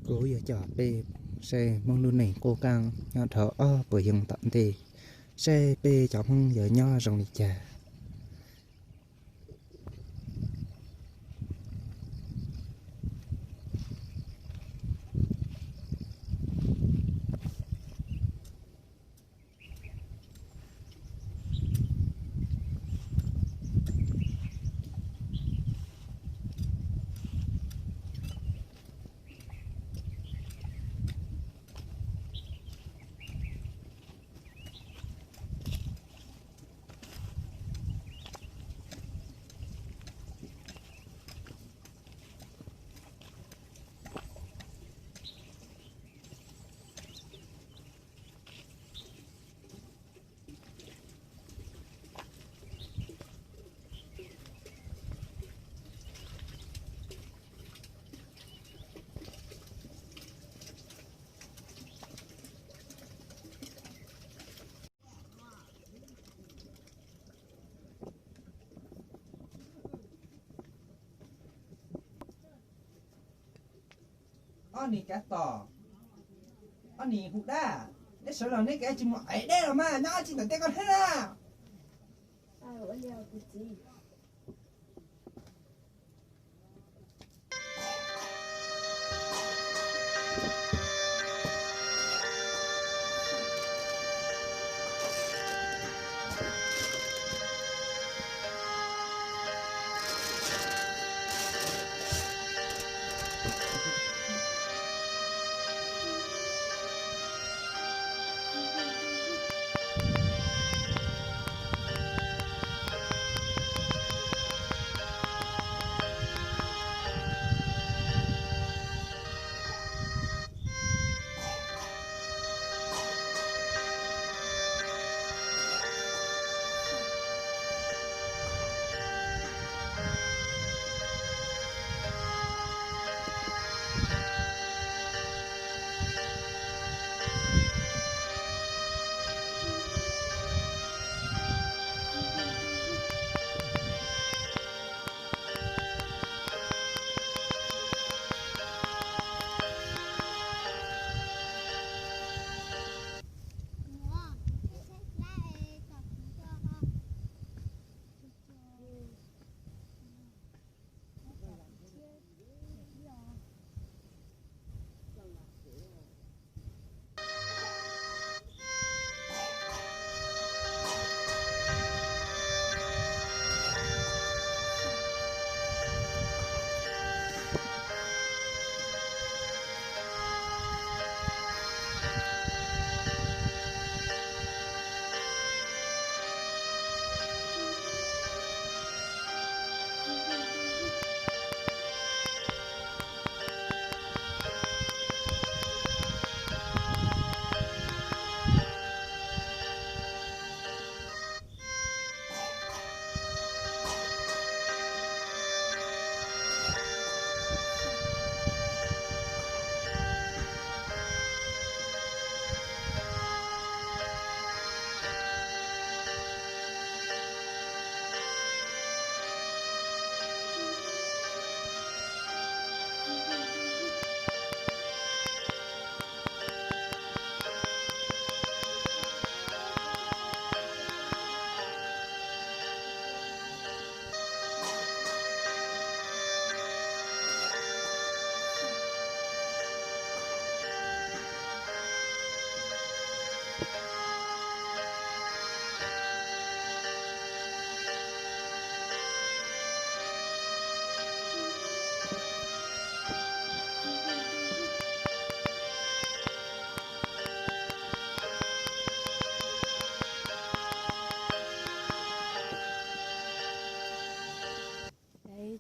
Kuv yuav coj peb saib Hmoob lub neej qub qab nyob rau ob puas xyoo tom ntej, saib peb cov Hmoob yuav nyob zoo li cas. Ob niag cav tom, ob niag hu dab, neb sawv los neb kav tsis mus ev dab los mas nyob tsis ntawm tej koj thiab na.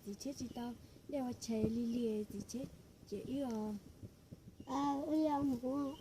Txiv Tshiab tsis tau dej ua tshais li li, txiv Tshiab ces wb os.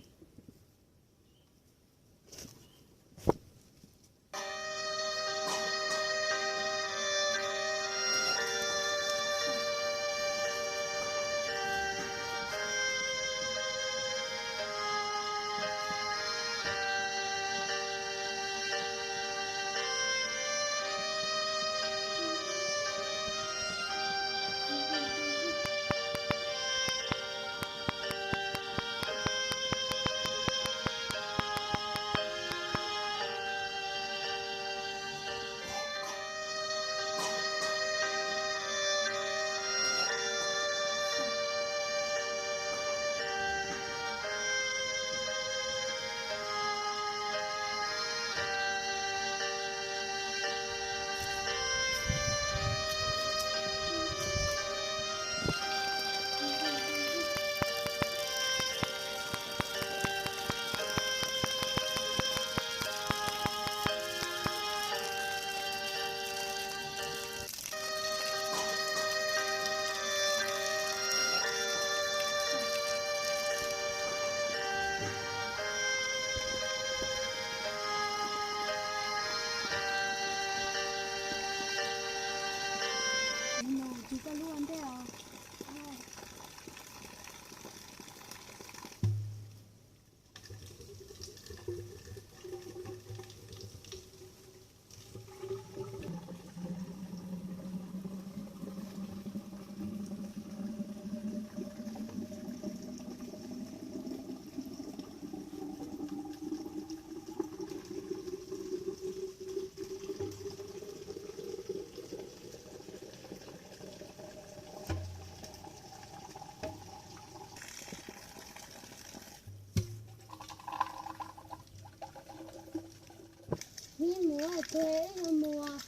Tus ib no mus,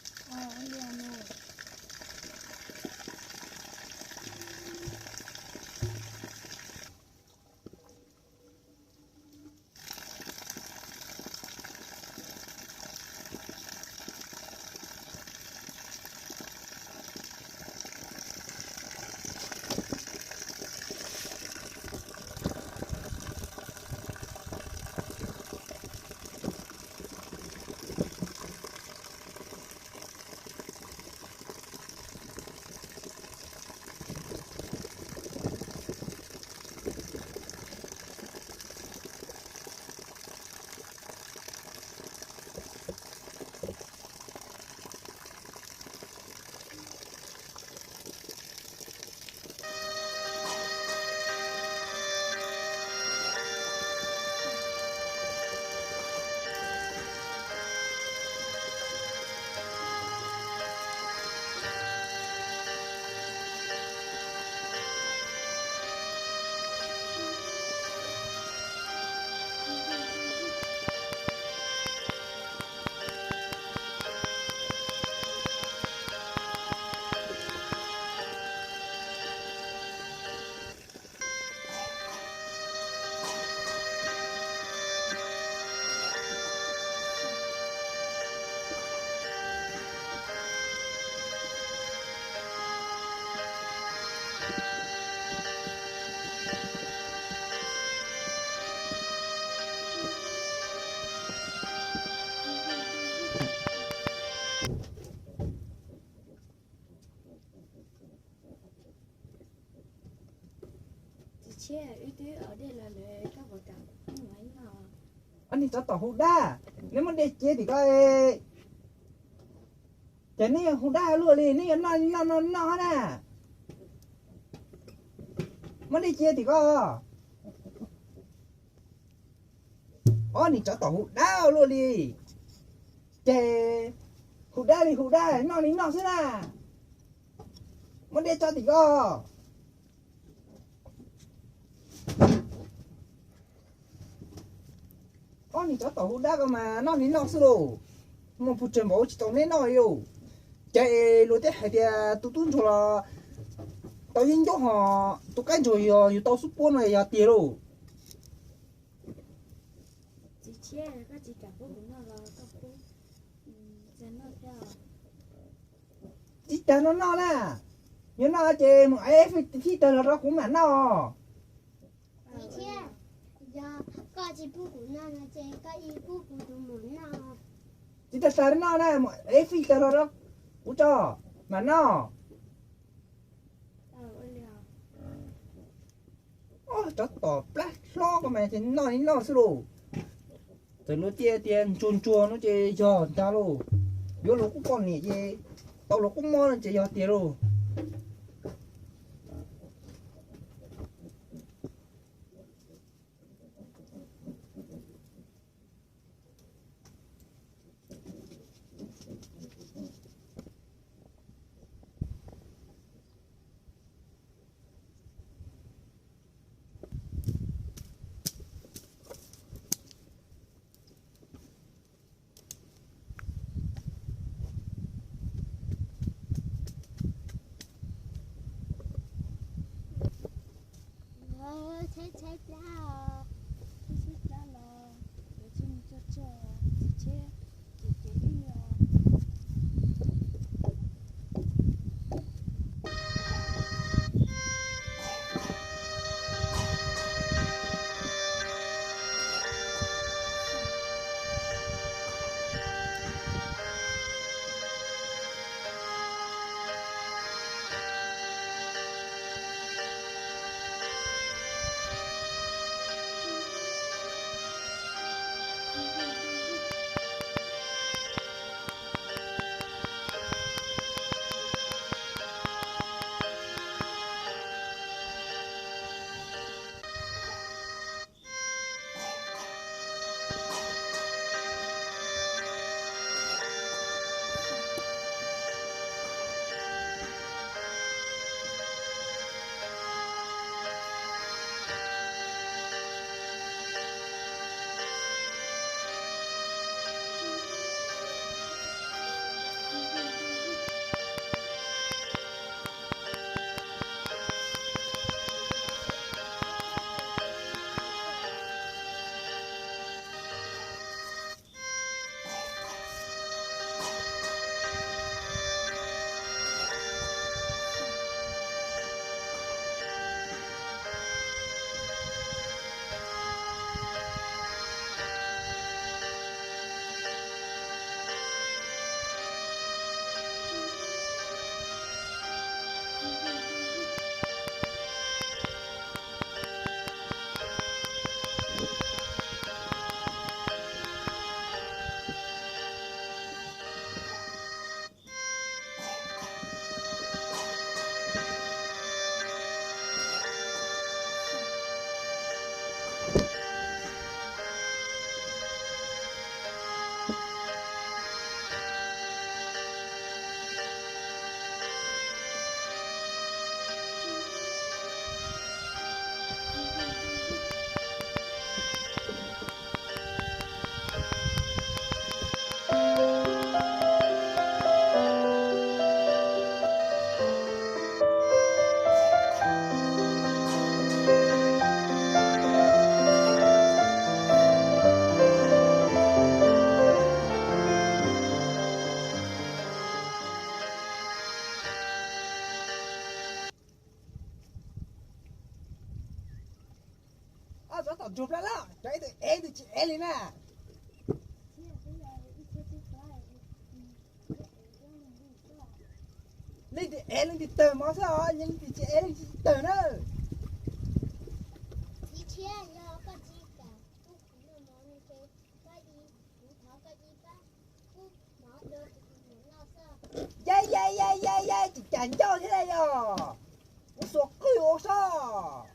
mus. Ob niag tsov tom hu dab, neb muab dej cia tim ko. Ces neb yuav hu dab luaj li, neb yuav noj noj noj noj na. Muab dej cia tim ko. Ob niag tsov tom hu dab luaj li, ces hu dab li hu dab, noj li noj xwb na. Muab dej tso tim ko. Ob niag tsov tom hu dab ko mas noj li noj xwb lauj. Muaj pug tsawg npaum tsis tau neb noj li lauj. Ces luag twb hais tias tus tub ntsuag los tau yeeb ncuab, ho tus qaib ntsuag yog yus tau xub puab no yog tiag lauj. Tsis tas noj noj na, yog noj ces mus ev fij tawg los rau kuv mam noj. Tsis tas tas noj na, mus ev fij tawg los rau kuv tso mam noj. Tsov tom plab hlob ko mas ces noj li noj xwb lauj. Txawm luag tias tias ntsuag ntsuag no ces yog ntag lauj. Yuav luag kuj poj niam ces tau luag kuj mob no ces yog tiag lauj. Tshaib tshaib plab, tshaib tshaib plab los yuav tsum mus tso tseg txiv tshiab, ces ces ib los. Tsov tom ntsuag plab loj, cov ib tug ev ib tug tsis ev li na. Leej twg ev leej twg tawg mov xwb os, leej twg tsis ev leej twg tsis tawg na. Yai yai yai yai yai, tsis cas ncauj thiab yog. Kuv xuas qwj ua soj.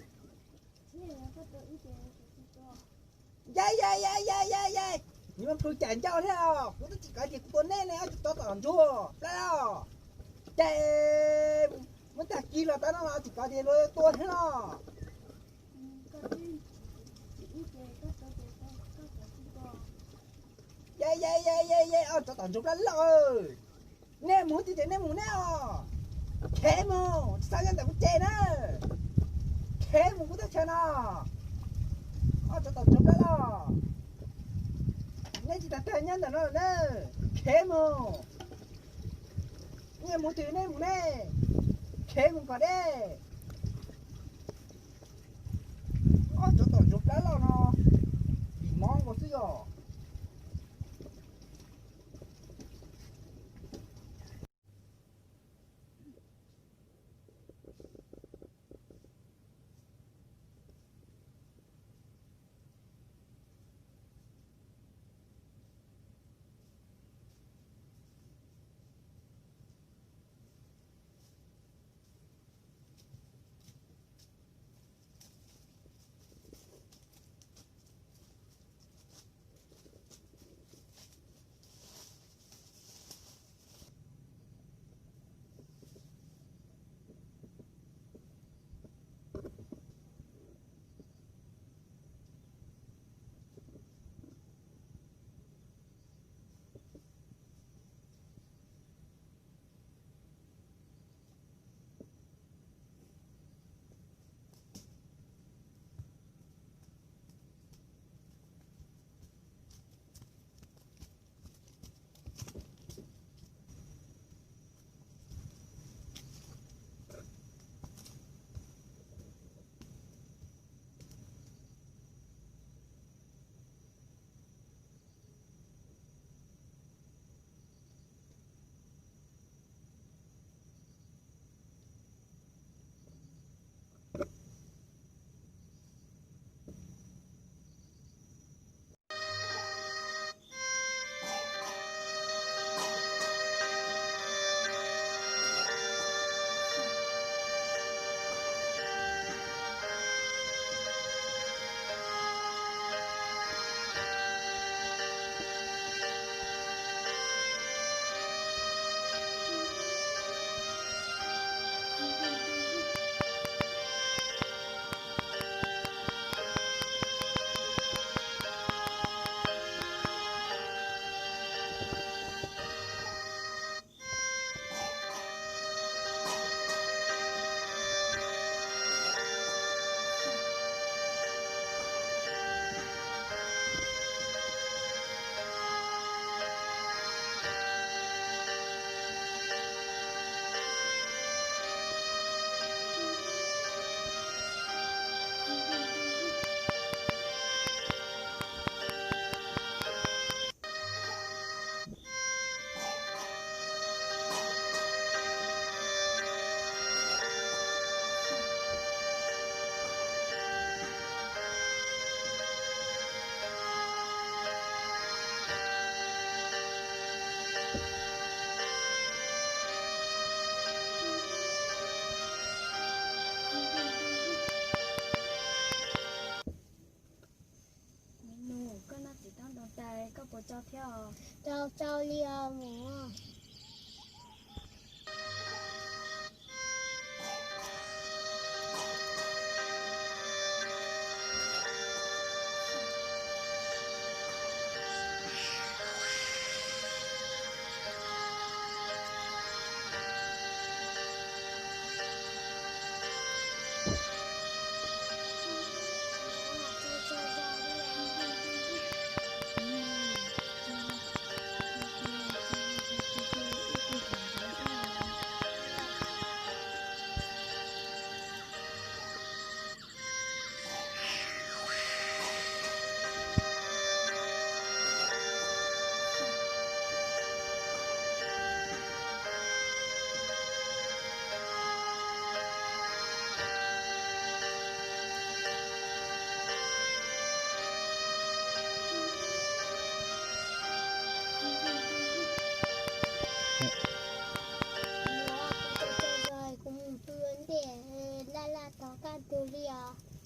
Yai yai yai yai yai yai, nws mas plhu cas ncauj thiab os. Kuv twb tsis kov tias kuv tua nej ne, ob tug tsov tom ntsuag plab loj. Ces muab tag kis los tav no los tsis kov tias luag tua thiab no. Yai yai yai yai yai, ob tsov tom ntsuag plab loj. Nej mus twg ces nej mus nej os. Khev mus, tsis txhob nyob ntawm kuv tsev na. Khev mus kuv teb chaws no. Ob tsov tom ntsuag plab loj. Nej tsis tag tag nyob ntawm no na. Khev mus. Nej mus twg nej mus nej. Khev mus kom deb. Ob tsov tom ntsuag plab loj no, vim mob nkaus xwb yog.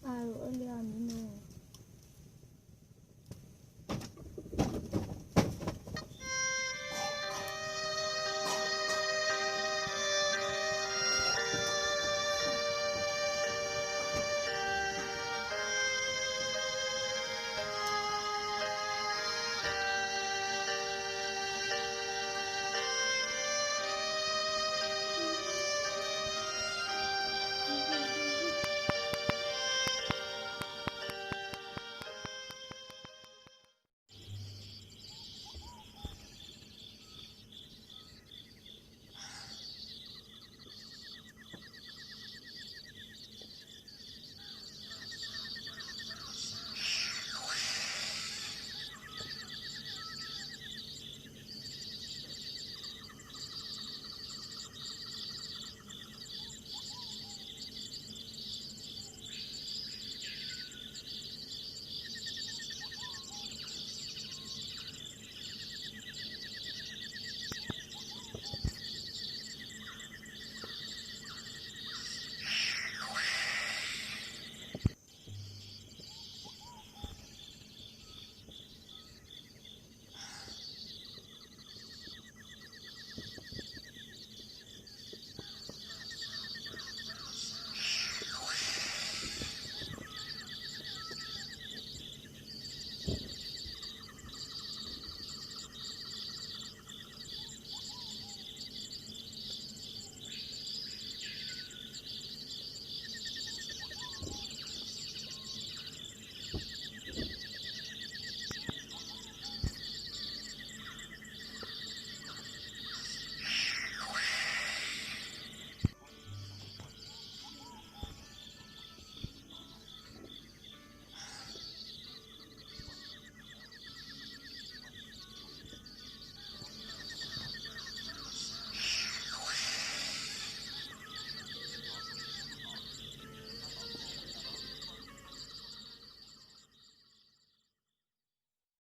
Ua li os miv nus.